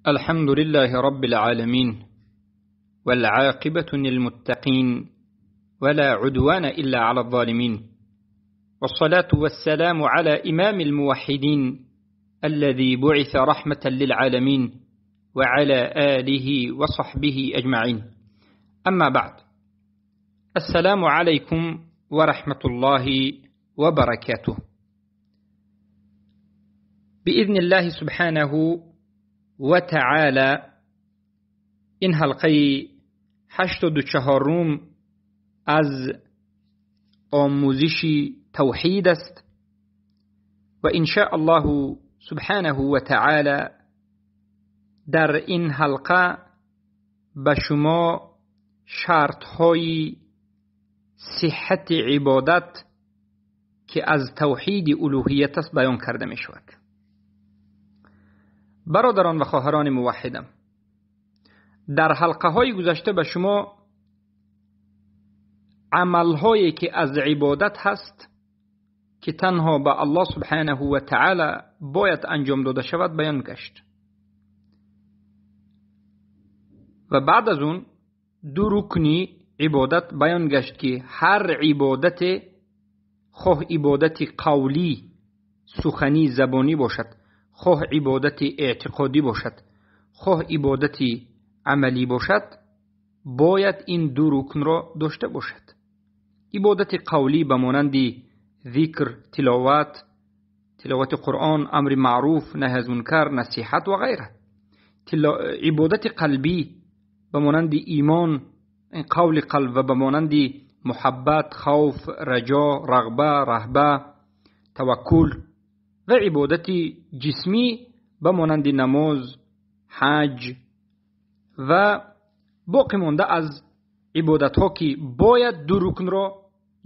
الحمد لله رب العالمين، والعاقبة للمتقين، ولا عدوان إلا على الظالمين، والصلاة والسلام على إمام الموحدين الذي بعث رحمة للعالمين وعلى آله وصحبه أجمعين. أما بعد، السلام عليكم ورحمة الله وبركاته. بإذن الله سبحانه وتعالى این حلقه 84 از آموزش توحید است و إن شاء الله سبحانه وتعالى در این حلقه به شما شرط های صحت عبادت که از توحید الوهیت است بیان کرده می شود. برادران و خواهران موحدم، در حلقه های گذشته به شما عمل هایی که از عبادت هست که تنها به الله سبحانه و تعالی باید انجام داده شود بیان گشت و بعد از اون دو رکنی عبادت بیان گشت که هر عبادت، خواه عبادت قولی سخنی زبانی باشد، خواه عبادت اعتقادی باشد، خواه عبادت عملی باشد، باید این دو رکن را داشته باشد. عبادت قولی به مانند ذکر، تلاوت قرآن، امر معروف، نهی از منکر، نصیحت و غیره. عبادت قلبی به مانند ایمان، قول قلب، و به مانند محبت، خوف، رجا، رغبه، رهبه، توکل. و عبادت جسمی به مانند نماز، حج و باقی مانده از عبادت ها که باید دو رکن را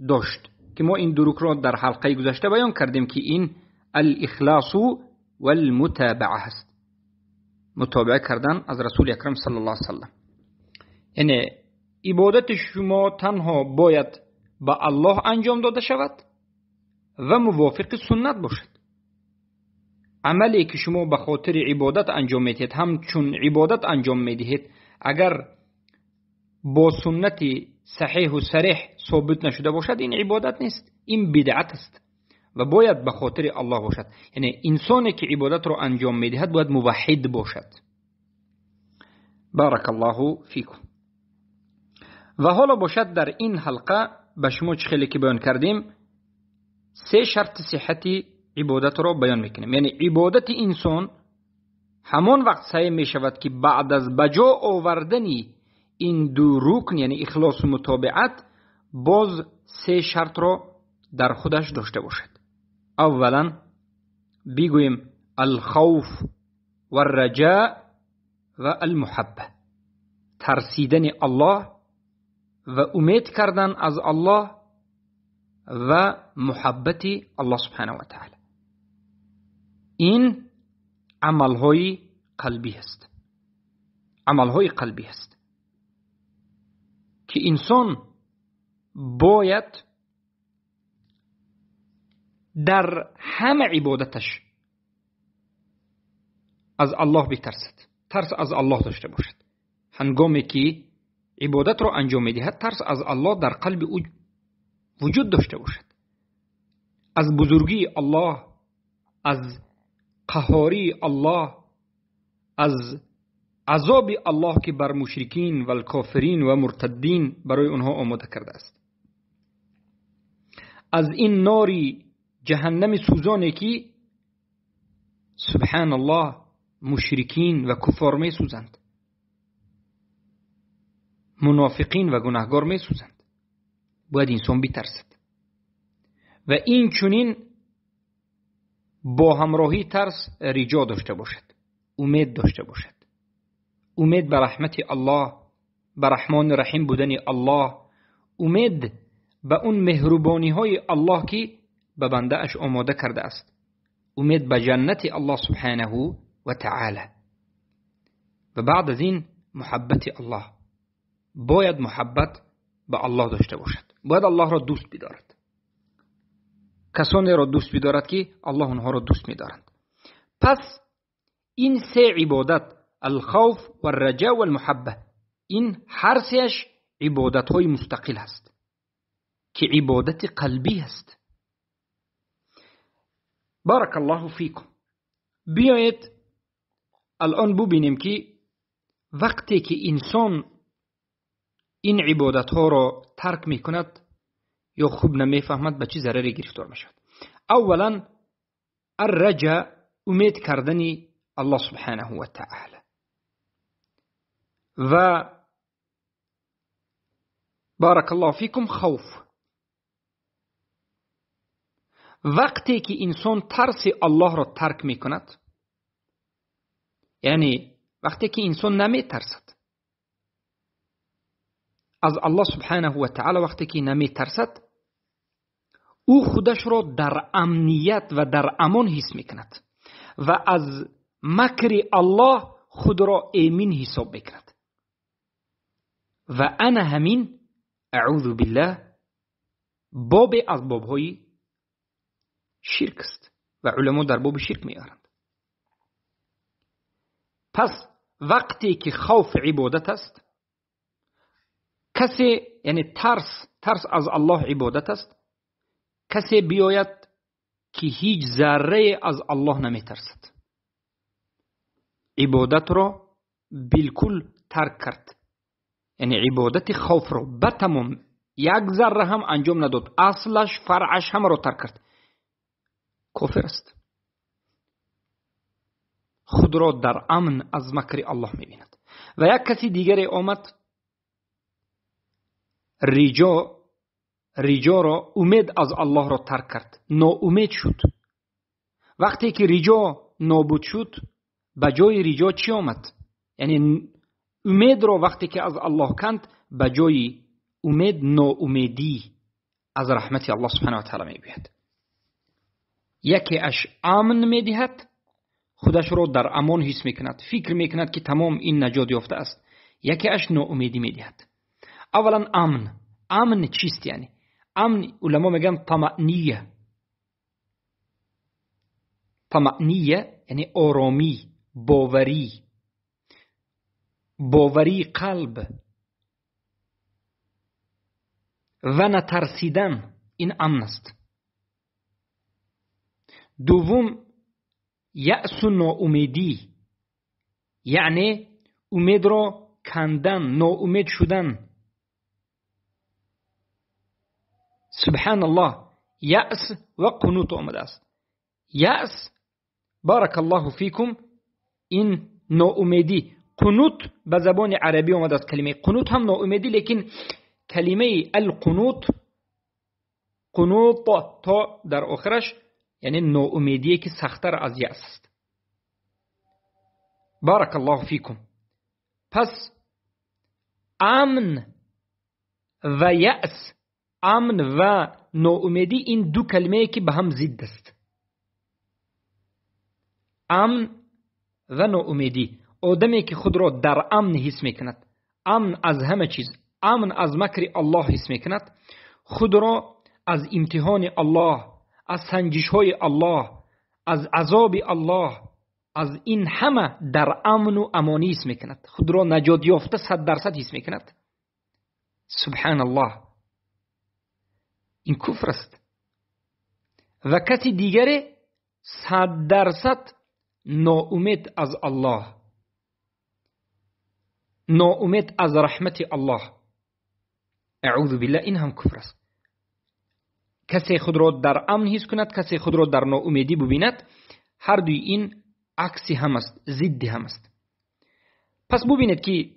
داشت که ما این دو رکن را در حلقه گذشته بیان کردیم که این الاخلاص و المتابعه است، متابعه کردن از رسول اکرم صلی الله علیه وسلم. یعنی عبادت شما تنها باید به الله انجام داده شود و موافق سنت باشد. عملی که شما به خاطر عبادت انجام میدهید، همچون عبادت انجام میدهید، اگر با سنت صحیح و صریح ثابت نشده باشد، این عبادت نیست، این بدعت است و باید به خاطر الله باشد. یعنی انسانی که عبادت را انجام میدهد باید موحد باشد. بارک الله فیکم. و حالا باشد در این حلقه به شما چه خیلی که بیان کردیم سه شرط صحت عبادت را بیان میکنیم. یعنی عبادت انسان همان وقت صحیح میشود که بعد از بجا آوردن این دو رکن، یعنی اخلاص و متابعت، باز سه شرط را در خودش داشته باشد. اولا بگوییم الخوف و الرجاء و المحبه، ترسیدن الله و امید کردن از الله و محبت الله سبحانه و تعالی. این عملهای قلبی است، عملهای قلبی است که انسان باید در همه عبادتش از الله بترسد، ترس از الله داشته باشد. هنگامی که عبادت را انجام میدهد، ترس از الله در قلب او وجود داشته باشد، از بزرگی الله، از قهاری الله، از عذاب الله که بر مشرکین و الکافرین و مرتدین برای آنها آماده کرده است، از این ناری جهنم سوزانی که سبحان الله مشرکین و کفار می سوزند، منافقین و گناهگار می سوزند. باید انسان بترسد و این چنین با همراهی ترس رجا داشته باشد، امید داشته باشد، امید به رحمت الله، به رحمان رحیم بودن الله، امید به اون مهربانی های الله که به بنده اش آماده کرده است، امید به جنت الله سبحانه و تعالی. و بعد از این محبت الله، باید محبت به الله داشته باشد، باید الله را دوست بدارد، کسانی را دوست بدارد که الله آنها را دوست می‌دارند. پس این سه عبادت الخوف والرجاء والمحبة، این هر سه‌اش عبادت‌های مستقل هست که عبادت قلبی هست. بارک الله فیکم. بیایید الان ببینیم که وقتی که انسان این عبادت‌ها را ترک می‌کند یا خوب نمی‌فهمد به چه ضرری گرفتار می‌شود. اولا الرجاء، امید کردن الله سبحانه و تعالی، و بارک الله فیکم خوف. وقتی که انسان ترس الله را ترک میکند، یعنی وقتی که انسان نمیترسد از الله سبحانه و تعالی، وقتی که نمیترسد او خودش را در امنیت و در امان حس میکند و از مکر الله خود را امین حساب میکند. و انا همین اعوذ بالله باب از بابهای شرک است و علما در باب شرک میآرند. پس وقتی که خوف عبادت است، کسی یعنی ترس از الله عبادت است، کسی بیاید که هیچ ذره از الله نمیترسد، عبادت را بالکل ترک کرد، یعنی عبادت خوف را به تمام یک ذره هم انجام نداد، اصلش فرعش هم را ترک کرد، کافر است. خود را در امن از مکر الله میبیند. و یک کسی دیگری آمد رجا را، امید از الله را ترک کرد، ناامید شد. وقتی که رجا نابود شد، به جای رجا چی آمد؟ یعنی امید را وقتی که از الله کند، به جای امید ناامیدی از رحمت الله سبحانه و تعالی میبیند. یکی اش امن میدهد، خودش را در امان حس میکند، فکر میکند که تمام این نجات یافته است. یکی اش ناامیدی میدهد. اولا امن. امن چیست؟ یعنی امن علما میگن طمأنیه. طمأنیه یعنی آرامی، باوری، باوری قلب و نترسیدن، این امن است. دوم یأس و ناامیدی، یعنی امید را کندن، ناامید شدن. سبحان الله، یأس و قنوط آمده است. یأس بارک الله فیکم این ناامیدی. قنوط به زبان عربی آمده است، کلمه قنوط هم ناامیدی، لیکن کلمه القنوط، قنوط تا در آخرش یعنی ناامیدی که سخت‌تر از یأس است. بارک الله فیکم. پس امن و یأس، امن و ناامیدی، این دو کلمه که به هم ضد است. امن و ناامیدی. آدمی که خود را در امن حس میکند، امن از همه چیز، امن از مکر الله حس میکند، خود را از امتحان الله، از سنجش های الله، از عذاب الله، از این همه در امن و امانی حس میکند، خود را نجات یافته 100% حس میکند. سبحان الله، این کفر است. و کسی دیگری 100% ناامید از الله، ناامید از رحمت الله، اعوذ بالله، این هم کفر است. کسی خود را در امن حس کند، کسی خود را در ناامیدی ببیند، هر دوی این عکس هم است، ضد هم است. پس ببینید که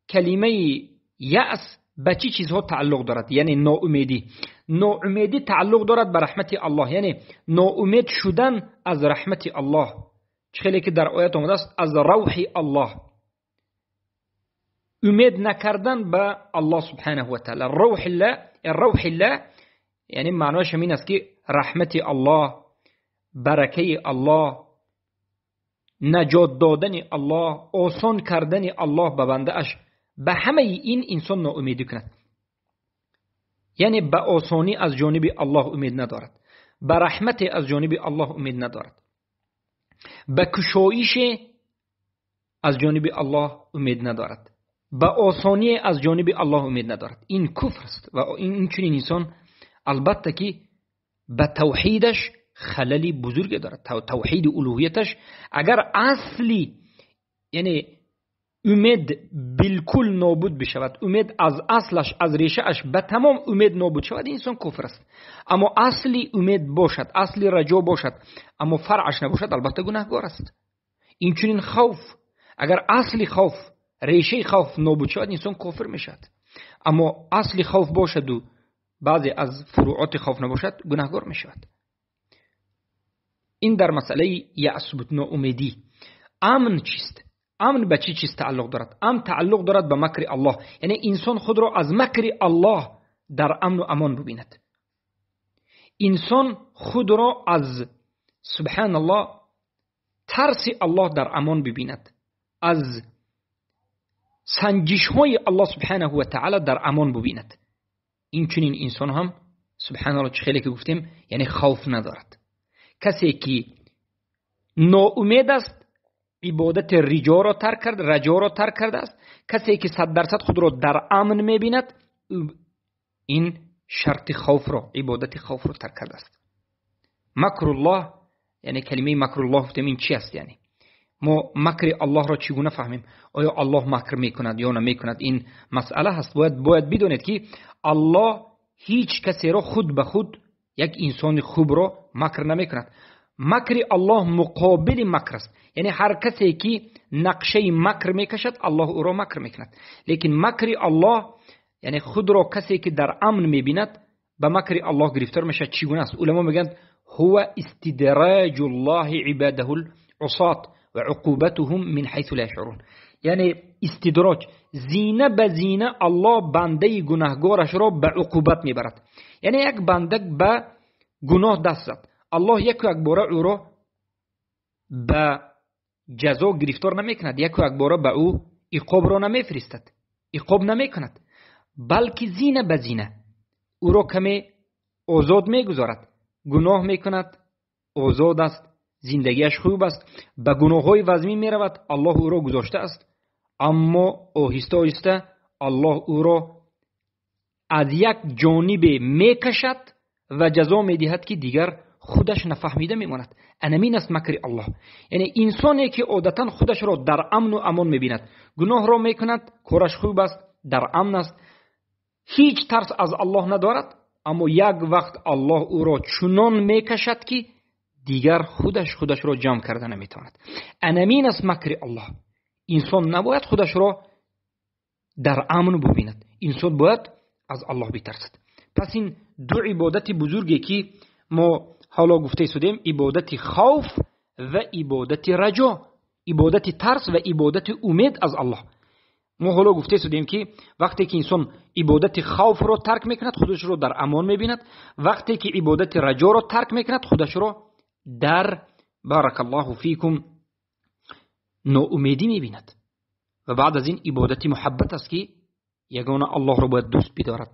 کلمه یأس به چه چیزها تعلق دارد، یعنی ناامیدی. ناامیدی تعلق دارد به رحمت الله، یعنی ناامید شدن از رحمت الله، خیلی که در آیت آمده است از روح الله، امید نکردن به الله سبحانه و تعالی. روح الله، روح الله یعنی معناش همین است که رحمت الله، برکه الله، نجات دادن الله، آسان کردن الله به بنده اش، به همه این انسان ناامیدی کند، یعنی به آسانی از جانب الله امید ندارد، به رحمت از جانب الله امید ندارد، به کشایش аз ҷониби Аллоҳ умед надорад, ба осонӣ аз ҷониби Аллоҳ умед надорад, ин куфр аст. Ва ин чунин инсон албатта ки ба тавҳидаш халали бузурге дорад. Тавҳиди улуҳияташ агар асли, яъне умед билкул нобуд бишавад, умед аз аслаш, аз решааш ба тамом умед нобуд шавад, инсон куфр аст. Аммо асли умед бошад, асли раҷо бошад, аммо фаръаш набошад, албатта гунаҳгор аст. Инчунин хавф, агар асли хавф, решаи хавф нобуд шавад, инсон кофир мешавад. Аммо асли хавф бошаду баъзе аз фуруоти хавф набошад, гунаҳгор мешавад. Ин дар масъалаи яъс буд, ноумедӣ. Амн чист? Амн ба чӣ чиз тааллуқ дорад? Амн тааллуқ дорад ба макри Аллоҳ. Яъне инсон худро аз макри Аллоҳ дар амну амон бибинад. Инсон худро аз субҳаналлоҳ тарси Аллоҳ дар амон бибинад, аз санҷишҳои Аллоҳ субҳанаҳу ва таъала дар амон бибинад. Инчунин инсон ҳам субҳаналлоҳ, чӣ хеле ки гуфтем, яъне хавф надорад. Касе ки ноумед аст, ибодати риҷоро тарк кард, раҷоро тарк кардааст. Касе ки 100% худро дар амн мебинад, ин шарти хавфро, ибодати хавфро тарк кардааст. Макруллоҳ, яъне калимаи макруллоҳ гуфтем, ин чи аст? Яъне мо макри Аллоҳро чӣ гуна фаҳмем? Оё Аллоҳ макр мекунад ё намекунад? Ин масъала ҳаст. Бояд бидонед ки Аллоҳ ҳеҷ касеро худ ба худ, як инсони хубро макр намекунад. Макри Аллоҳ муқобили макр аст. Яъне ҳар касе ки нақшаи макр мекашад, Аллоҳ ӯро макр мекунад. Лекин макри Аллоҳ, яъне худро касе ки дар амн мебинад, ба макри Аллоҳ гирифтор мешавад. Чӣ гуна аст? Уламо мегӯянд ҳува истидраҷуллоҳи ибадаҳул усот ва уқубатуҳум мин ҳайсу ла яшъурун. Яъне истидроҷ, зина ба зина Аллоҳ бандаи гунаҳгорашро ба уқубат мебарад. Яъне як банда ба гуноҳ даст зад, Аллоҳ яку якбора ӯро ба ҷазо гирифтор намекунад, яку якбора ба ӯ иқобро намефиристад, иқоб намекунад, балки зина ба зина ӯро каме озод мегузорад. Гуноҳ мекунад, озод аст, зиндагиаш хуб аст, ба гуноҳҳои вазмин меравад, Аллоҳ ӯро гузоштааст, аммо оҳиста оҳиста Аллоҳ ӯро аз як ҷонибе мекашад ва ҷазо медиҳад ки дигар худаш нафаҳмида мемонад. Анамин аст макри Аллоҳ. Яъне инсоне ки одатан худашро дар амну амон мебинад, гуноҳро мекунад, кораш хуб аст, дар амн аст, ҳеҷ тарс аз Аллоҳ надорад, аммо як вақт Аллоҳ ӯро чунон мекашад ки дигар худаш худашро ҷамъ карда наметавонад. Анамин аст макри Аллоҳ. Инсон набояд худашро дар амн бубинад, инсон бояд аз Аллоҳ битарсад. Пас ин ду ибодати бузурге ки мо ҳоло гуфта истодем, ибодати хавф ва ибодати раҷо, ибодати тарс ва ибодати умед аз Аллоҳ. Мо ҳоло гуфта истодем ки вақте ки инсон ибодати хавфро тарк мекунад, худашро дар амон мебинад, вақте ки ибодати раҷоро тарк мекунад, худашро дар баракаллоҳу фикум ноумедӣ мебинад. Ва баъд аз ин ибодати муҳаббат аст ки ягона Аллоҳро бояд дӯст бидорад,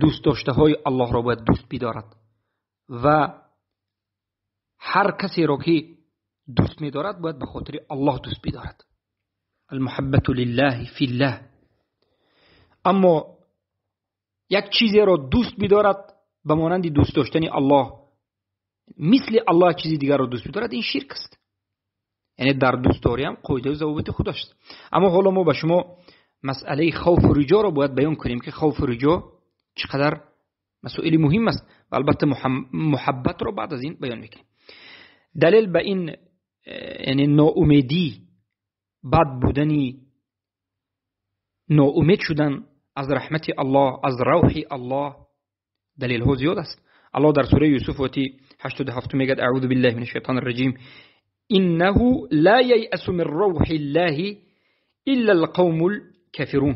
дӯст доштаҳои Аллоҳро бояд дӯст бидорад ва ҳар касеро ки дӯст медорад бояд ба хотири Аллоҳ дӯст бидорад. Алмуҳаббату лиллаҳи филлаҳ. Аммо як чизеро дӯст бидорад ба монанди дӯст доштани Аллоҳ, мисли Аллоҳ чизи дигарро дӯст бидорад, ин ширк аст. Яъне дар дӯстдориам қоидаю завобити худаш аст. Аммо ҳоло мо ба шумо масъалаи хавфу риҷоро бояд баён кунем ки хавфу риҷо чӣ қадар масоили муҳим аст ва албатта муҳаббатро баъд аз ин баён мекунем. Далел ба ин, яъне ноумедӣ, бад будани, ноумед шудан аз раҳмати Аллоҳ, аз равҳи Аллоҳ далелҳо зиёд аст. Аллоҳ дар сураи Юсуф ояти 87 мегӯяд: аъузу биллаҳи минаш шайтони раҷим, иннаҳу ла яйасу мин равҳиллаҳи илла алқавмул кафирун.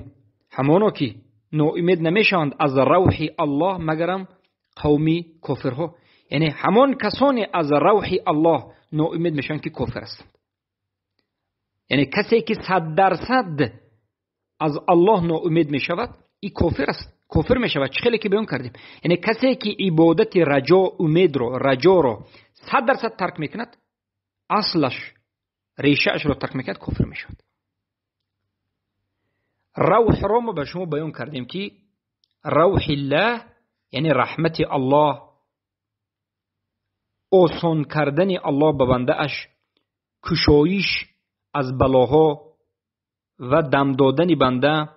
Ҳамоно ки ноумед намешаванд аз равҳи Аллоҳ магарам қавми кофирҳо. Яъне ҳамон касоне аз равҳи Аллоҳ ноумед мешаванд ки кофир ҳастанд. Яъне касе ки 100% аз Аллоҳ ноумед мешавад, ин кофир аст, кофир мешавад. Чӣ хеле ки баён кардем. Яъне касе ки ибодати раҷо, умедро, раҷоро 100% тарк мекунад, аслаш, решаашро тарк мекунад, кофир мешавад. روح را ما به شما بیان کردیم که روح الله یعنی رحمت الله، آسان کردن الله به بنده اش، کشایش از بلاها و دم دادن بنده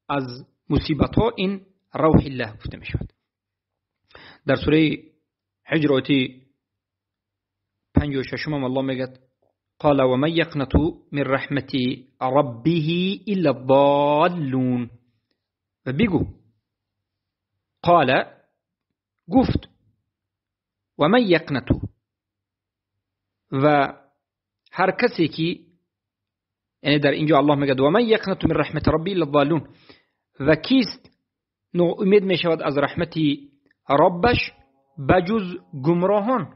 از مصیبت ها، این روح الله گفته می شود. در سوره حجر آیه 56 الله میگه قال ومن يقنط من رحمة ربه إلا الضالون. و بگو قال گفت ومن يقنط، و هر کسی که، یعنی در اینجا الله میگه ومن يقنط من رحمة ربه إلا الضالون، و کیست ناامید میشود از رحمت ربش بجز گمراهان،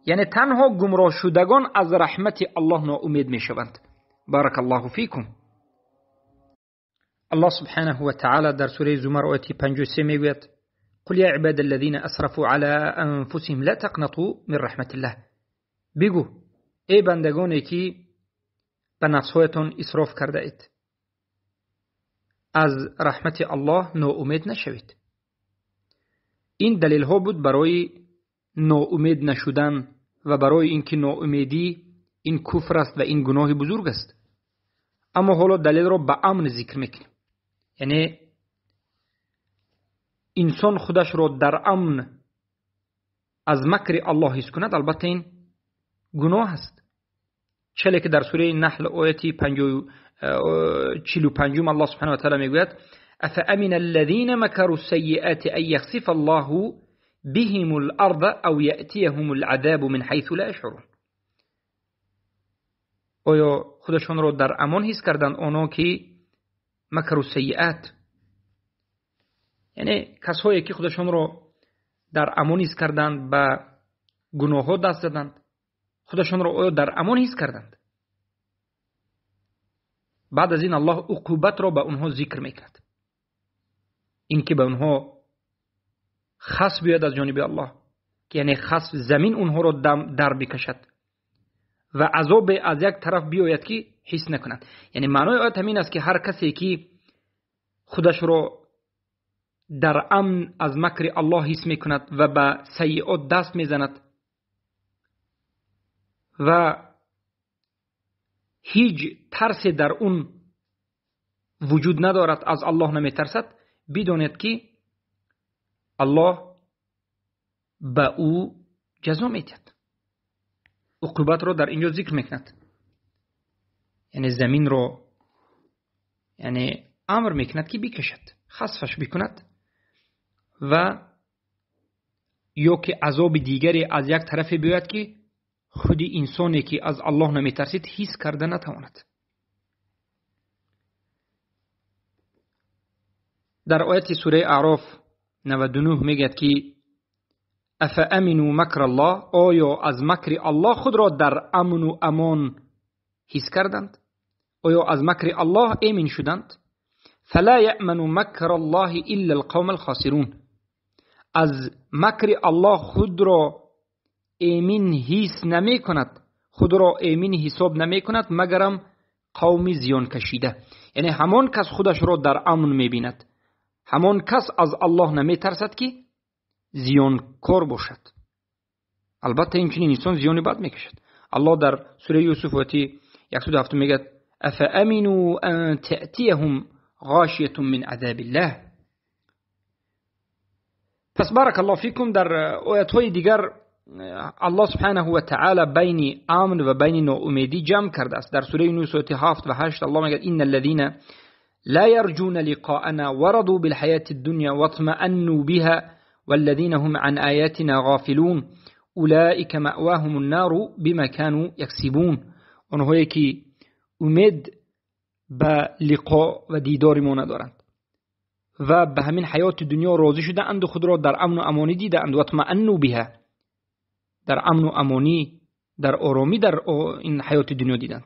یعنی تنها گمراه شدگان از رحمت الله ناامید میشوند. بارک الله فیکم. الله سبحانه و تعالی در سوره زمر آیه 53 میگوید قل یا عباد الذین اسرفوا علی انفسهم لا تقنطوا من رحمت الله. بگو ای بندگانی که به نفسهایتان اسراف کرده اید، از رحمت الله ناامید نشوید. این دلیل ها بود برای ناامید نشدن و برای اینکه ناامیدی این کفر است و این گناه بزرگ است. اما حالا دلیل را به امن ذکر میکنیم، یعنی انسان خودش را در امن از مکر الله حس کند، البته این گناه است. چلی که در سوره نحل آیه 45 الله سبحانه و تعالی میگوید افامن الذین مکروا السیئات ان یخسف الله بهم الارض او یأتیهم العذاب من حیث لا یشعرون. آیا خودشان را در امان حس کردند آنها که مکر السیئات، یعنی کسایی که خودشان را در امان حس کردند، به گناه ها دست زدند، خودشان را آیا در امان حس کردند؟ بعد از این الله عقوبت را به آنها ذکر میکرد، اینکه به آنها خصف بیاد از جانب الله، که یعنی خصف زمین اونها را در بکشد و عذاب از یک طرف بیاید که حس نکنند. یعنی معنای آیت همین است که هر کسی که خودش را در امن از مکر الله حس میکند و به سیئات دست میزند و هیچ ترس در اون وجود ندارد، از الله نمیترسد، بدانید که الله به او جزا میدهد. عقوبت را در اینجا ذکر میکند، یعنی زمین را یعنی امر میکند که بکشد، خصفش بکند و یا که عذاب دیگری از یک طرف بیاید که خود انسانی که از الله نمیترسید حس کرده نتواند. در آیت سوره اعراف 99 میگه که افامنوا مکر الله، آیا از مکر الله خود را در امن و امان حس کردند؟ آیا از مکر الله امن شدند؟ فلا یأمن مکر الله الا القوم الخاسرون. از مکر الله خود را امن حس نمی کند، خود را امن حساب نمی کند مگرم قوم زیان کشیده. یعنی همان کس خودش را در امن می بیند، همان کس از الله نمی ترسد که زیانکار باشد. البته این چنین انسان زیان بد میکشد. الله در سوره یوسف آیه 107 میگه افامنوا ان تأتیهم غاشیه من عذاب الله. پس بارک الله فیکم. در آیت های دیگر الله سبحانه و تعالی بین امن و بین ناامیدی جمع کرده است. در سوره یونس آیه 7 و 8 الله میگه ان الذين لا يرجون لقاءنا ورضوا بالحياة الدنيا واطمأنوا بها والذين هم عن آياتنا غافلون أولئك مأواهم النار بما كانوا يكسبون. آنهایی که امید به لقاء و دیدار ما ندارند و به همین حیات دنیا راضی شده اند و خود را در امن و امانی دیده اند، و اطمأنوا بها، در امن و امانی، در آرامی در این حیات دنیا دیدند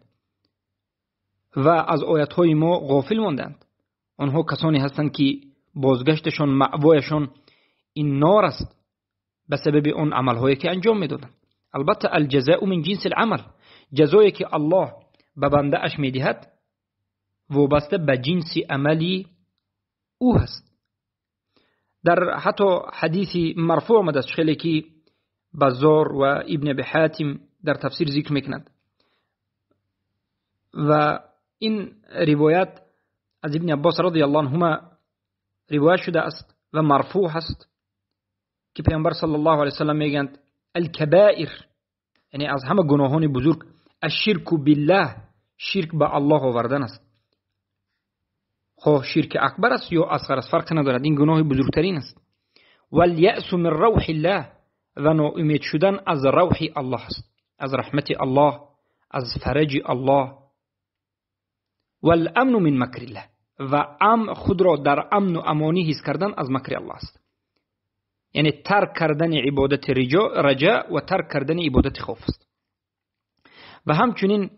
و از آیت‌های ما غافل ماندند. آنها کسانی هستند که بازگشتشان، مأوایشان این نار است به سبب آن عملهایی که انجام میدادند. البته الجزاء من جنس العمل، جزایی که الله به بنده اش میدهد وابسته به جنس عملی او هست. در حتی حدیث مرفوع آمده است خیلی که بزار و ابن ابی حاتم در تفسیر ذکر میکنند و این روایت از ابن عباس رضی الله عنهما روایت شده است و مرفوع هست که پیامبر صلی الله علیه وسلم میگند الکبائر، یعنی از همه گناهان بزرگ، الشرک بالله، شرک به الله آوردن است. خواه شرک اکبر است یا اصغر است فرق ندارد، این گناه بزرگترین است. والیأس من روح الله، و ناامید شدن از روح الله است، از رحمت الله، از فرج الله. والامن من مکر الله، و خود را در امن و امانی حس کردن از مکر الله است. یعنی ترک کردن عبادت رجا و ترک کردن عبادت خوف است. و همچنین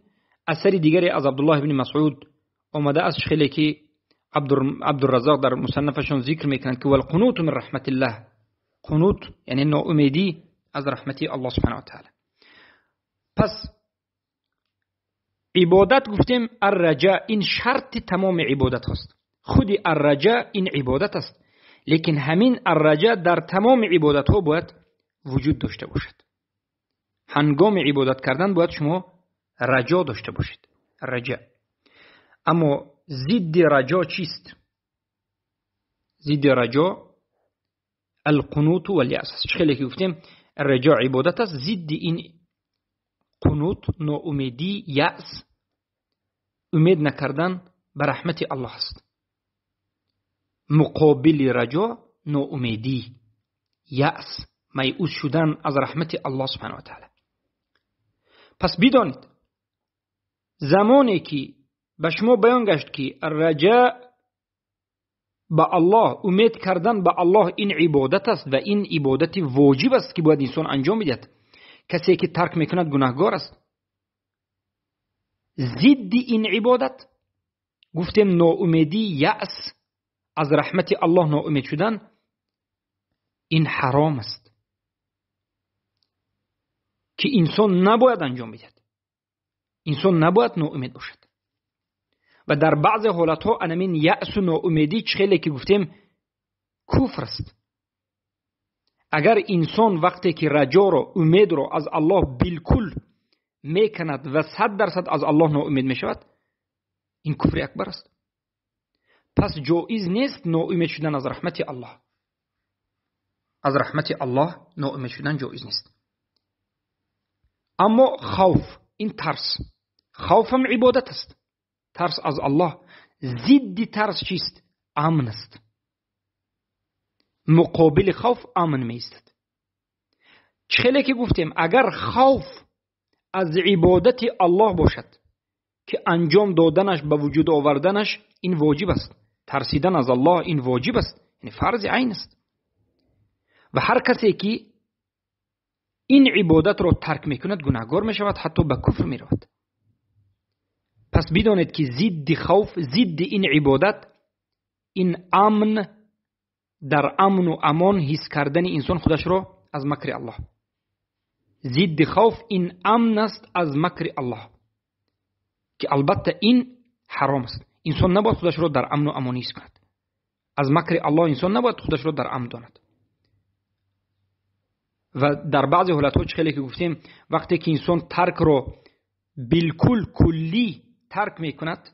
اثر دیگری از عبدالله بن مسعود آمده است خیلی که عبدالرزاق در مصنفشان ذکر میکنند که والقنوت من رحمت الله، قنوت یعنی ناامیدی از رحمت الله سبحانه و تعالی. پس عبادت گفتیم الرجاء این شرط تمام عبادت هست. خود الرجاء این عبادت است، لیکن همین الرجاء در تمام عبادت ها باید وجود داشته باشد. هنگام عبادت کردن باید شما رجا داشته باشید، رجا. اما ضد رجا چیست؟ ضد رجا القنوت والیأس است. خیلی که گفتیم الرجا عبادت است، ضد این قنوت، ناامیدی، یأس، امید نکردن به رحمت الله است. مقابل رجا ناامیدی، یأس، میئوس شدن از رحمت الله سبحانه و تعالی. پس بدانید زمانی که به شما بیان گشت که رجا به الله، امید کردن به الله این عبادت است و این عبادت واجب است که باید انسان انجام بدهد، کسی که ترک میکند گناهگار است. ضد این عبادت گفتیم ناامیدی، یأس، از رحمت الله ناامید شدن، این حرام است که انسان نباید انجام بدهد. انسان نباید ناامید باشد. و در بعض حالتها انمین یأس و ناامیدی خیلی که گفتیم کفر است. اگر انسان وقتی که رجا را، امید را از الله بالکل میکند و 100% از الله ناامید میشود، این کفر اکبر است. پس جایز نیست ناامید شدن از رحمت الله. از رحمت الله ناامید شدن جایز نیست. اما خوف، این ترس، خوف هم عبادت است، ترس از الله. ضد ترس چیست؟ امن است. مقابل خوف امن می ایستد. چخیلی که گفتیم اگر خوف از عبادت الله باشد که انجام دادنش، به وجود آوردنش این واجب است، ترسیدن از الله این واجب است، یعنی فرض عین است. و هر کسی که این عبادت را ترک میکند گناهگار میشود، حتی به کفر میرود. پس بدانید که ضد خوف، ضد این عبادت، این امن، در امن و امان حس کردن انسان خودش را از مکر الله. ضد خوف این امن است از مکر الله که البته این حرام است. انسان نباید خودش را در امن و امان حس کند. از مکر الله انسان نباید خودش را در امن داند. و در بعضی حالتها خیلی که گفتیم وقتی که انسان ترک را بالکل کلی ترک میکند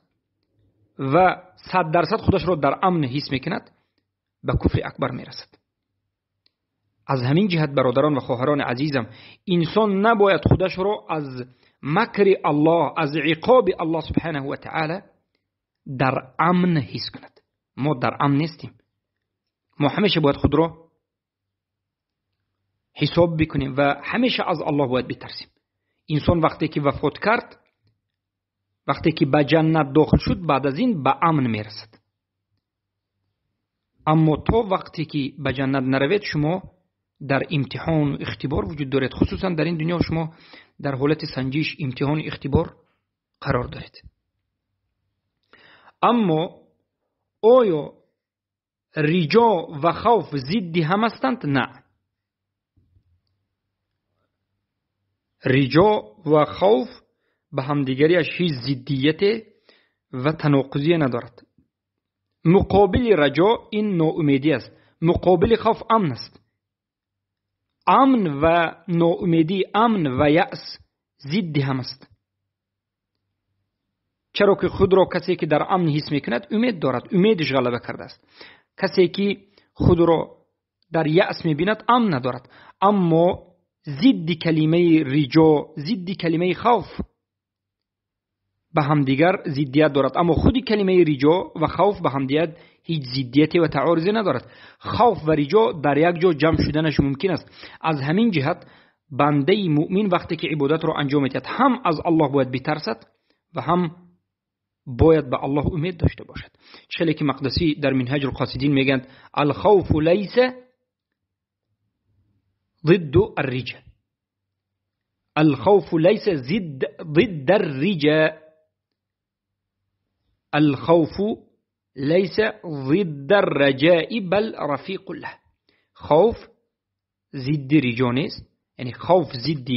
و 100% خودش را در امن حس میکند، به کفر اکبر میرسد. از همین جهت برادران و خواهران عزیزم، انسان نباید خودش را از مکر الله، از عقاب الله سبحانه و تعالی در امن حس کند. ما در امن نیستیم. ما همیشه باید خود را حساب بکنیم و همیشه از الله باید بترسیم. انسان وقتی که وفات کرد، وقتی که به جنت داخل شد، بعد از این به امن میرسد. اما تا وقتی که به جنت نروید، شما در امتحان و اختبار وجود دارید. خصوصا در این دنیا شما در حالت سنجش، امتحان و اختبار قرار دارید. اما آیا رجا و خوف ضد هم هستند؟ نه. رجا و خوف به همدیگریش هیچ ضدیت و تناقضی ندارد. مقابل رجا این ناامیدی است، مقابل خوف امن است. امن و ناامیدی، امن و یأس ضد هم است. چرا که خود را کسی که در امن حس میکند امید دارد، امیدش غلبه کرده است. کسی که خود را در یأس میبیند امن ندارد. اما ضد کلمه رجا، ضد کلمه خوف به همدیگر ضدیت دارد. اما خود کلمه رجا و خوف به همدیگر هیچ ضدیتی و تعارضی ندارد. خوف و رجا در یک جا جمع شدنش ممکن است. از همین جهت بنده مؤمن وقتی که عبادت را انجام میدهد هم از الله باید بترسد و هم باید به الله امید داشته باشد. چه که مقدسی در منهج القاصدین میگند الخوف لیس ضد الرجا، الخوف لیس ضد الرجا، الخوف ليس ضد الرجاء بل رفیق له. خوف ضد رجا نیست، یعنی خوف ضد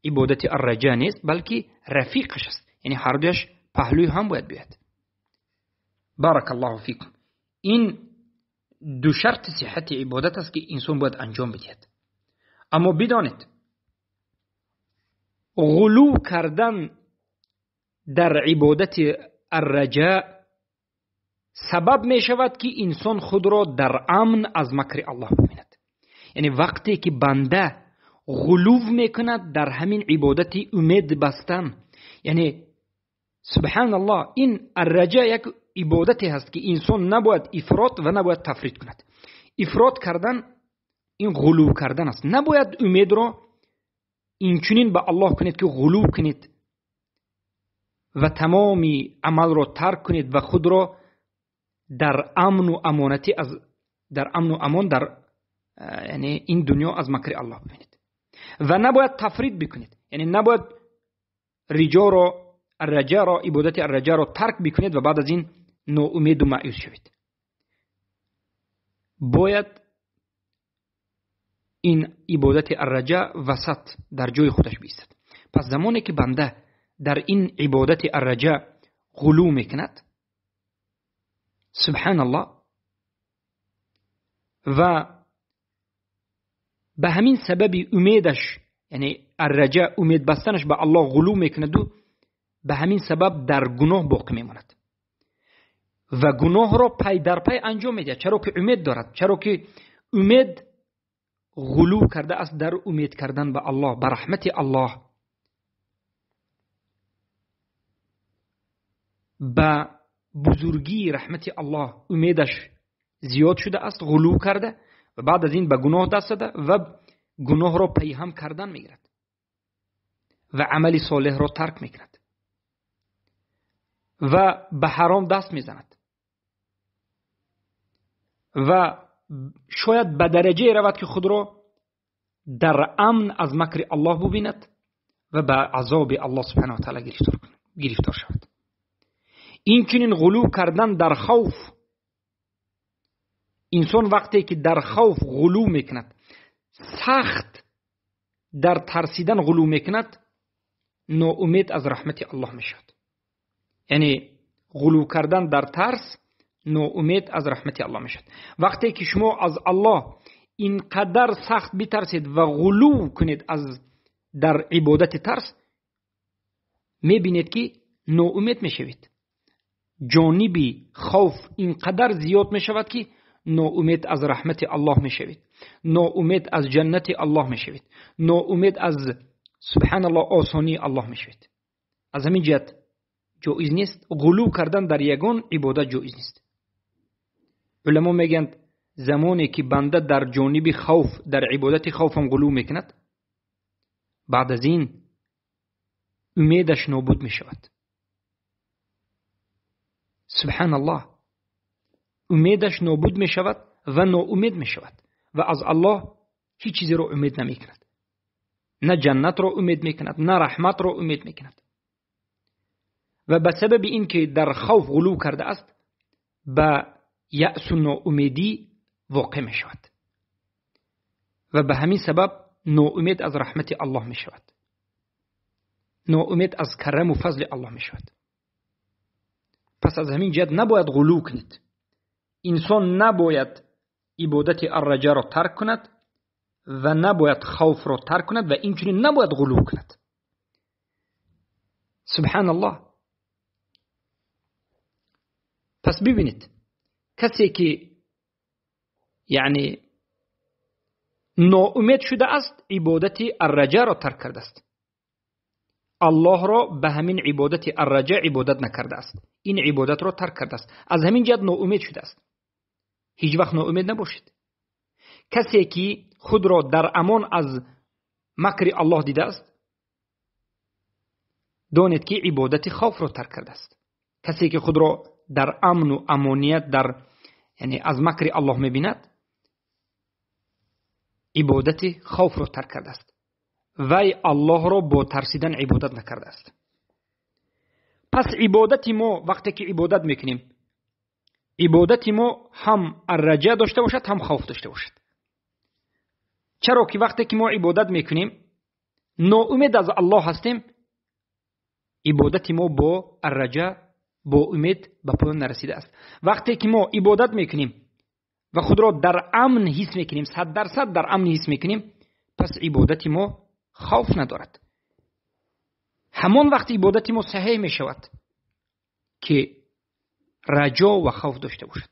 عبادت الرجا نیست، بلکه رفیقش است، یعنی هر دویش پهلوی هم باید بیاد. بارک الله فیکم. این دو شرط صحت عبادت است که انسان باید انجام بدهد. اما بدانید غلو کردن در عبادت الرجاء سبب می شود که انسان خود را در امن از مکر الله ببیند. یعنی وقتی که بنده غلو میکند در همین عبادت امید بستن، یعنی سبحان الله، این الرجاء یک عبادتی هست که انسان نباید افراط و نباید تفرید کند. افراط کردن این غلو کردن است. نباید امید را اینچنین به الله کنید که غلو کنید و تمامی عمل را ترک کنید و خود را در امن و امانتی از در امن و امان در یعنی این دنیا از مکر الله ببینید. و نباید تفرید بکنید، یعنی نباید رجا را، الرجا را، عبادت الرجا را ترک بکنید و بعد از این ناامید و مایوس شوید. باید این عبادت الرجا وسط در جای خودش بیستد. پس زمانی که بنده در این عبادت الرجا غلو میکند، سبحان الله، و به همین سبب امیدش، یعنی الرجا امید بستنش به الله غلو میکند و به همین سبب در گناه باقی میماند و گناه را پی در پی انجام میده. چرا که امید دارد، چرا که امید غلو کرده است در امید کردن به الله، به رحمت الله، به بزرگی رحمت الله امیدش زیاد شده است، غلو کرده و بعد از این به گناه دست زده و گناه را پی هم کردن میگیرد و عمل صالح را ترک میکند و به حرام دست میزند و شاید به درجه رود که خود را در امن از مکر الله ببیند و به عذاب الله سبحانه و تعالی گرفتار شود. این چنین غلو کردن در خوف، انسان وقتی که در خوف غلو میکند، سخت در ترسیدن غلو میکند، ناامید از رحمت الله میشود. یعنی غلو کردن در ترس ناامید از رحمت الله میشود. وقتی که شما از الله اینقدر سخت بترسید و غلو کنید از در عبادت ترس، میبینید که ناامید میشوید. جانبی خوف اینقدر زیاد میشود که ناامید از رحمت الله میشوید، ناامید از جنت الله میشوید، ناامید از سبحان الله آسانی الله میشوید. از همین جهت جایز نیست غلو کردن در یگان عبادت، جایز نیست. علما میگند زمانی که بنده در جانب خوف، در عبادت خوف هم غلو میکند، بعد از این امیدش نابود میشود. سبحان الله، امیدش نابود میشود و ناامید میشود و از الله هیچ چیزی را امید نمیکند، نه جنت را امید میکند، نه رحمت را امید میکند. و به سبب این که در خوف غلو کرده است، به یأس و ناامیدی واقع می شود و به همین سبب ناامید از رحمت الله می شود، ناامید از کرم و فضل الله می شود. پس از همین جهت نباید غلو کنید. انسان نباید عبادت الرجا را ترک کند و نباید خوف را ترک کند و اینچنین نباید غلو کند. سبحان الله. پس ببینید کسی که یعنی ناامید شده است عبادت الرجا را ترک کرده است، الله را به همین عبادت الرجا عبادت نکرده است، این عبادت را ترک کرده است، از همین جهت ناامید شده است. هیچ وقت ناامید نباشید. کسی که خود را در امان از مکر الله دیده است دانید که عبادت خوف را ترک کرده است. کسی که خود را در امن و امانیت در یعنی از مکر الله میبیند عبادت خوف را ترک کرده است، وی الله را با ترسیدن عبادت نکرده است. پس عبادت ما وقتی که عبادت میکنیم عبادت ما هم الرجا داشته باشد هم خوف داشته باشد. چرا که وقتی که ما عبادت میکنیم ناامید از الله هستیم، عبادت ما با الرجا با امید به پایان نرسیده است. وقتی که ما عبادت میکنیم و خود را در امن حس میکنیم، 100% در امن حس میکنیم، پس عبادت ما خوف ندارد. همان وقت عبادت ما صحیح میشود که رجا و خوف داشته باشد،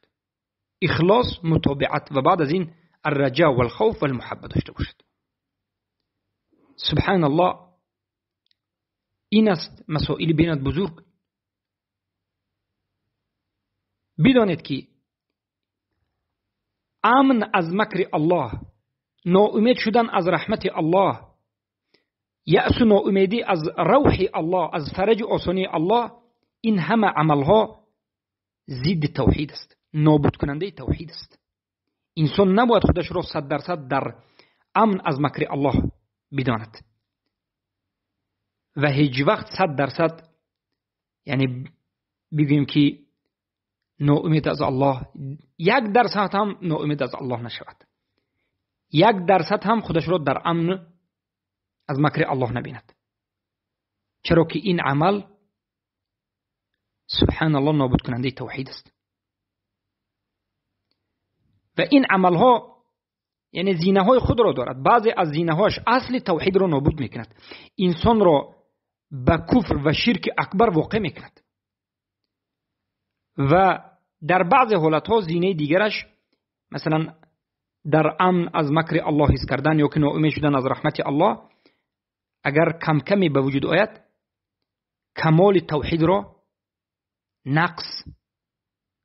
اخلاص، متابعت و بعد از این الرجا و الخوف و المحبت داشته باشد. سبحان الله. این است مسائل بینت بزرگ. بدانید که امن از مکر الله، ناامید شدن از رحمت الله، یأس و ناامیدی از روح الله، از فرج آسانی الله، این همه عملها ضد توحید است، نابود کننده توحید است. انسان نباید خودش را 100% در امن از مکر الله بداند و هیچ وقت 100% یعنی بگوییم که ناامید از الله، 1% هم ناامید از الله نشود، 1% هم خودش را در امن از مکر الله نبیند. چرا که این عمل سبحان الله نابود کننده توحید است و این عملها یعنی زینه های خود را دارد. بعضی از زینه هاش اصل توحید را نابود میکند، انسان را به کفر و شرک اکبر واقع میکند و در بعضی حالتها زینه دیگرش مثلا در امن از مکر الله حس کردن یا که ناامید شدن از رحمت الله اگر کم کمی به وجود آید کمال توحید را نقص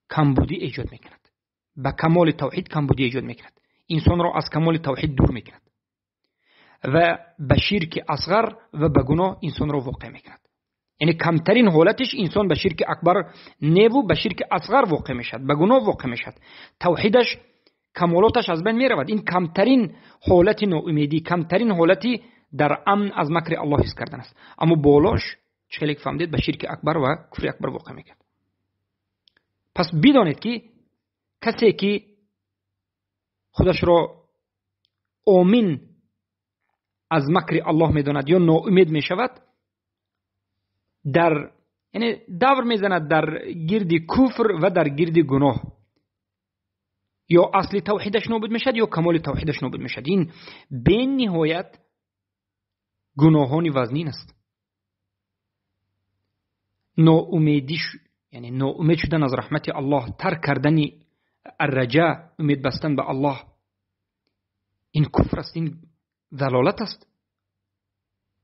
کمبودی ایجاد میکند، به کمال توحید کمبودی ایجاد میکند، انسان را از کمال توحید دور میکند و به شرک اصغر و به گناه انسان را واقع میکند. یعنی کمترین حالتش انسان به شرک اکبر نه و به شرک اصغر واقع میشد، به گناه واقع میشد، توحیدش کمالاتش از بین میرود. این کمترین حالت ناامیدی، کمترین حالتی در امن از مکر الله حس کردن است. اما بالاش چه فهمید به شرک اکبر و کفر اکبر واقع میکرد. پس بدانید که کسی که خودش را آمین از مکر الله میداند یا ناامید میشود، در یعنی دور میزند در گرد کفر و در گرد گناه، یا اصل توحیدش نابود میشد یا کمال توحیدش نابود میشد. این بی نهایت گناهان وزنین است. ناامیدی یعنی ناامید شدن از رحمت الله، ترک کردن الرجا، امید بستن به الله، این کفر است، این ضلالت است،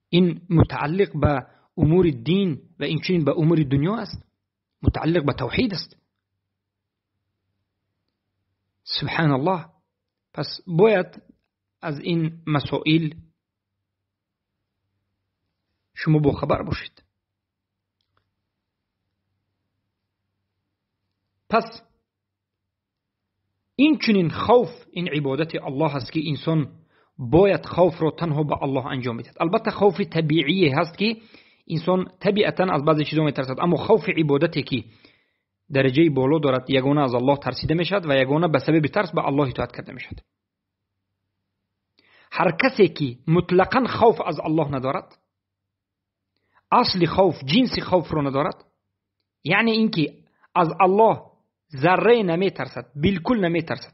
این متعلق به امور دین و این چنین به امور دنیا است، متعلق به توحید است. سبحان الله. پس باید از این مسائل شما با خبر باشید. پس این چنین خوف، این عبادت الله است که انسان باید خوف را تنها به الله انجام بدهد. البته خوف طبیعی هست که انسان طبیعتا از بعضی چیزا میترسد، اما خوف عبادتی که درجه بالا دارد یگانه از الله ترسیده میشد و یگانه به سبب ترس به الله اطاعت کرده میشد. هر کسی که مطلقا خوف از الله ندارد، اصل خوف، جنس خوف را ندارد، یعنی اینکه از الله ذره نمیترسد، بالکل نمیترسد،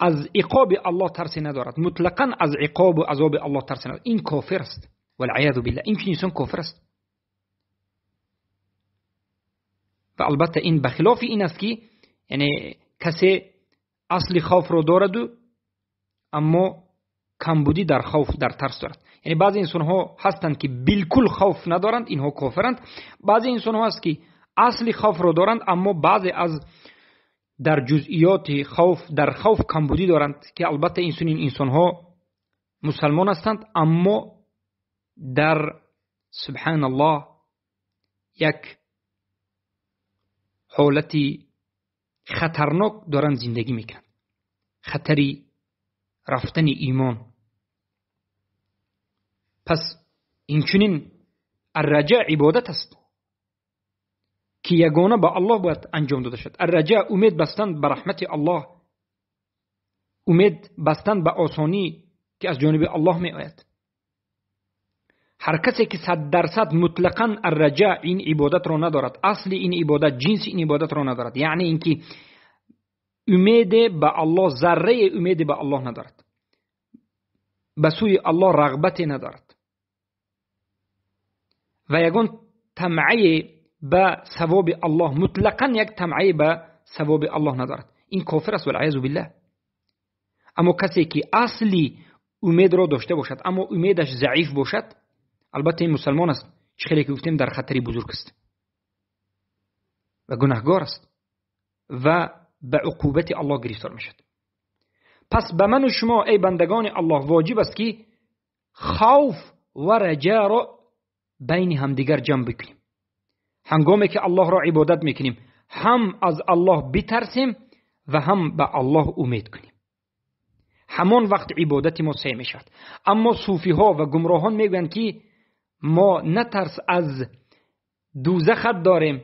از عقاب الله ترسی ندارد، مطلقا از عقاب و عذاب الله ترسی ندارد، این کافر است. والعیاذ بالله، این چنین انسان کافر است. و البته این بخلاف این است که یعنی کسی اصل خوف رو دارد اما کمبودی در خوف، در ترس دارد. یعنی بعضی انسان ها هستند که بالکل خوف ندارند، اینها کافرند. بعضی انسان ها هست که اصل خوف رو دارند اما بعضی از در جزئیات خوف، در خوف کمبودی دارند که البته این انسان ها مسلمان هستند اما در سبحان الله یک حالتی خطرناک دارند زندگی میکنند، خطری رفتن ایمان. پس این چنین الرجاء عبادت است که یگانه با الله باید انجام داده شد. الرجاء امید بستن به رحمت الله، امید بستن به آسانی که از جانب الله می آید. هر کسی که 100% مطلقاً الرجاء این عبادت را ندارد، اصل این عبادت، جنس این عبادت را ندارد، یعنی اینکه امید به الله، ذره امید به الله ندارد، به سوی الله رغبت ندارد و یگان طمعه به ثواب الله، مطلقاً یک طمعه به ثواب الله ندارد، این کافر است والعیاذ بالله. اما کسی که اصلی امید را داشته باشد اما امیدش ضعیف باشد، البته این مسلمان است، چه خیلی که گفتیم در خطری بزرگ است و گناهگار است و به عقوبت الله گرفتار میشد. پس به من و شما ای بندگان الله واجب است که خوف و رجا را بین همدیگر جمع بکنیم. هنگامی که الله را عبادت میکنیم هم از الله بترسیم و هم به الله امید کنیم، همان وقت عبادت ما صحیح میشود. اما صوفی ها و گمراهان میگویند که ما نه ترس از دوزخ داریم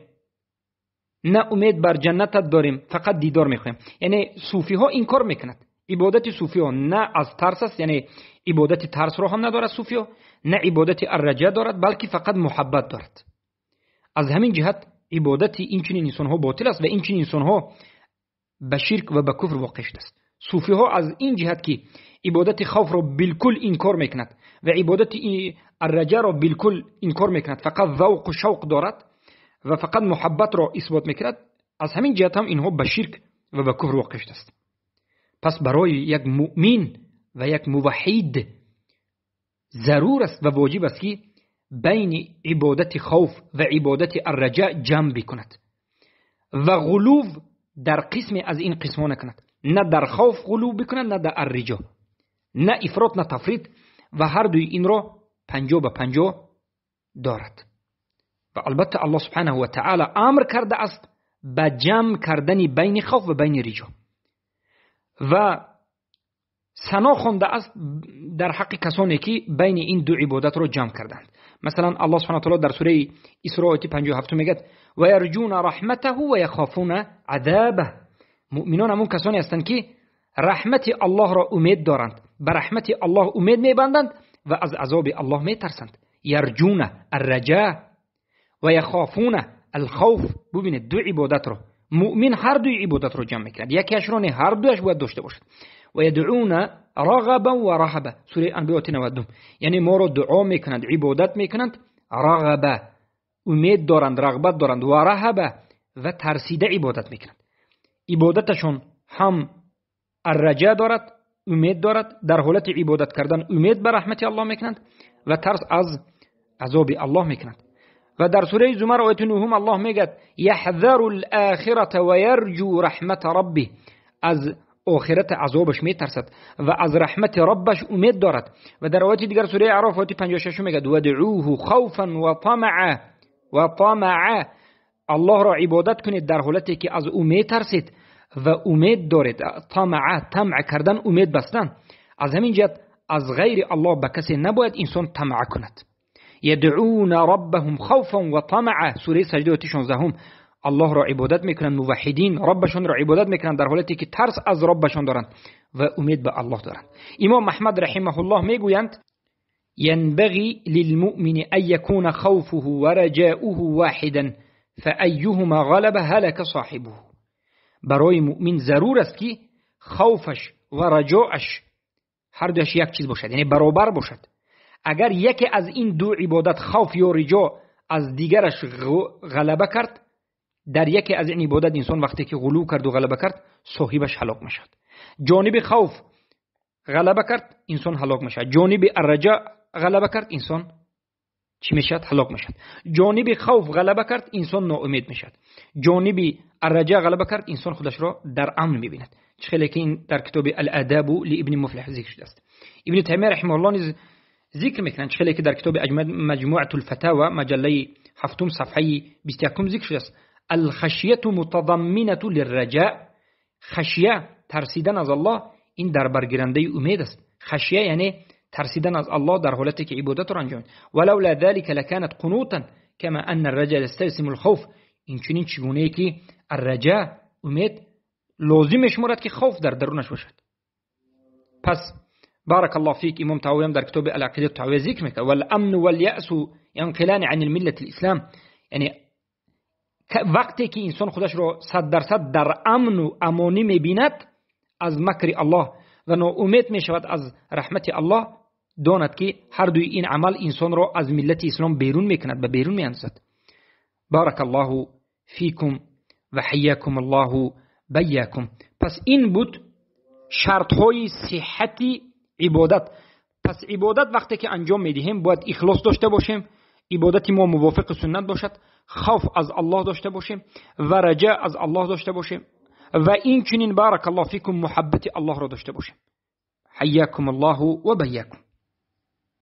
نه امید بر جنت داریم، فقط دیدار میخوایم. یعنی صوفی ها این کار میکنند. عبادت صوفی ها نه از ترس است، یعنی عبادت ترس را هم ندارد صوفی ها، نه عبادت الرجا دارد، بلکه فقط محبت دارد. از همین جهت عبادت این چنین انسان ها باطل است و این چنین انسان ها به شرک و به کفر واقع شده است. صوفی ها از این جهت که عبادت خوف را بالکل انکار میکند و عبادت الرجا را بالکل انکار میکند، فقط ذوق و شوق دارد و فقط محبت را اثبات میکند، از همین جهت هم اینها به شرک و به کفر واقع شده است. پس برای یک مؤمن و یک موحد ضرور است و واجب است که بین عبادت خوف و عبادت الرجاء جمع بکند و غلو در قسم از این قسم ها نکند، نه در خوف غلو بکند نه در الرجاء، نه افراط نه تفریط، و هر دوی این را 50-50 دارد. و البته الله سبحانه و تعالی امر کرده است به جمع کردن بین خوف و بین رجا و ثنا خوانده است در حق کسانی که بین این دو عبادت را جمع کردند. مثلا الله سبحانه و تعالی در سوره اسراء آیه 57 میگه و یرجون رحمته و یخافون عذابه. مؤمنان همون کسانی هستند که رحمت الله را امید دارند، به رحمت الله امید میبندند و از عذاب الله میترسند. یرجون الرجاء و یخافون الخوف. ببینید دو عبادت را مؤمن هر دو عبادت را جمع میکند، یکیش را نه، هر دویش باید داشته باشد. و یدعون رغبا و رهبا، سوره انبیاء 92. یعنی ما را دعا میکنند، عبادت میکنند، رغبا امید دارند، رغبت دارند، و رهبا و ترسیده عبادت میکنند. عبادتشون هم الرجا دارد، امید دارد، در حالت عبادت کردن امید به رحمت الله میکنند و ترس از عذاب الله میکنند. و در سوره زمر آیه 9 الله میگه یحذر الاخرة و یرجو رحمت ربه، از آخرت عذابش میترسد و از رحمت ربش امید دارد. و در آیه دیگر سوره اعراف آیه 56 میگه ودعوه خوفا و طمعا و طمعا، الله را عبادت کنید در حالتی که از او میترسید و امید دارید. طمع، طمع کردن، امید بستن. از همین جهت از غیر الله به کسی نباید انسان طمع کند. یدعون ربهم خوفا و طمعا، سوره سجده آیه 16. الله را عبادت میکنند موحدین، ربشان را عبادت میکنند در حالتی که ترس از ربشان دارند و امید به الله دارند. امام احمد رحمه الله میگویند ينبغي للمؤمن أن يكون خوفه ورجاؤه واحدا فأيهما غلب هلك صاحبه. برای مؤمن ضرور است که خوفش و رجاعش هر دویش یک چیز باشد، یعنی برابر باشد. اگر یکی از این دو عبادت خوف یا رجا از دیگرش غلبه کرد، در یکی از این عبادت انسان وقتی که غلو کرد و غلبه کرد صاحبش هلاک میشد. جانب خوف غلبه کرد انسان هلاک میشد، جانب الرجا غلبه کرد انسان چی میشد؟ هلاک میشد. جانب خوف غلبه کرد انسان ناامید میشد، جانب الرجا غلبه کرد انسان خودش را در امن میبیند. چه خیلی که این در کتاب الاداب لابن مفلح ذکر شده است. ابن تیمیه رحمه الله نیز ذکر میکنند، چه خیلی که در کتاب مجموعه الفتاوى مجله 7 صفحه 21 ذکر شده است. الخشیه متضمنه للرجاء. خشیه ترسیدن از الله این در برگیرنده امید است. خشیه یعنی ترسیدن از الله در حالتی که عبادت را انجام. ولولا ذلك لكانت قنوطا كما ان الرجاء يستلزم الخوف. این چنین چگونه که الرجاء امید لازم میشمارد که خوف در درونش باشد. پس بارك الله فيك امام طحاوی در کتاب العقیده الطحاویه ذکر میکنه والامن واليأس ينقلان عن الملة الاسلام. یعنی وقتی که انسان خودش را 100% در امن و امانی میبیند از مکر الله و ناامید میشود از رحمت الله، داند که هر دوی این عمل انسان را از ملت اسلام بیرون میکند و بیرون میاندازد. بارک الله فیکم و حیاکم الله بیاکم. پس این بود شرط های صحت عبادت. پس عبادت وقتی که انجام میدهیم باید اخلاص داشته باشیم، عبادت ما موافق سنت باشد، خوف از الله داشته باشیم و رجاء از الله داشته باشیم و این چنین بارک الله فیکم محبت الله را داشته باشیم. حیاکم الله و بیاکم.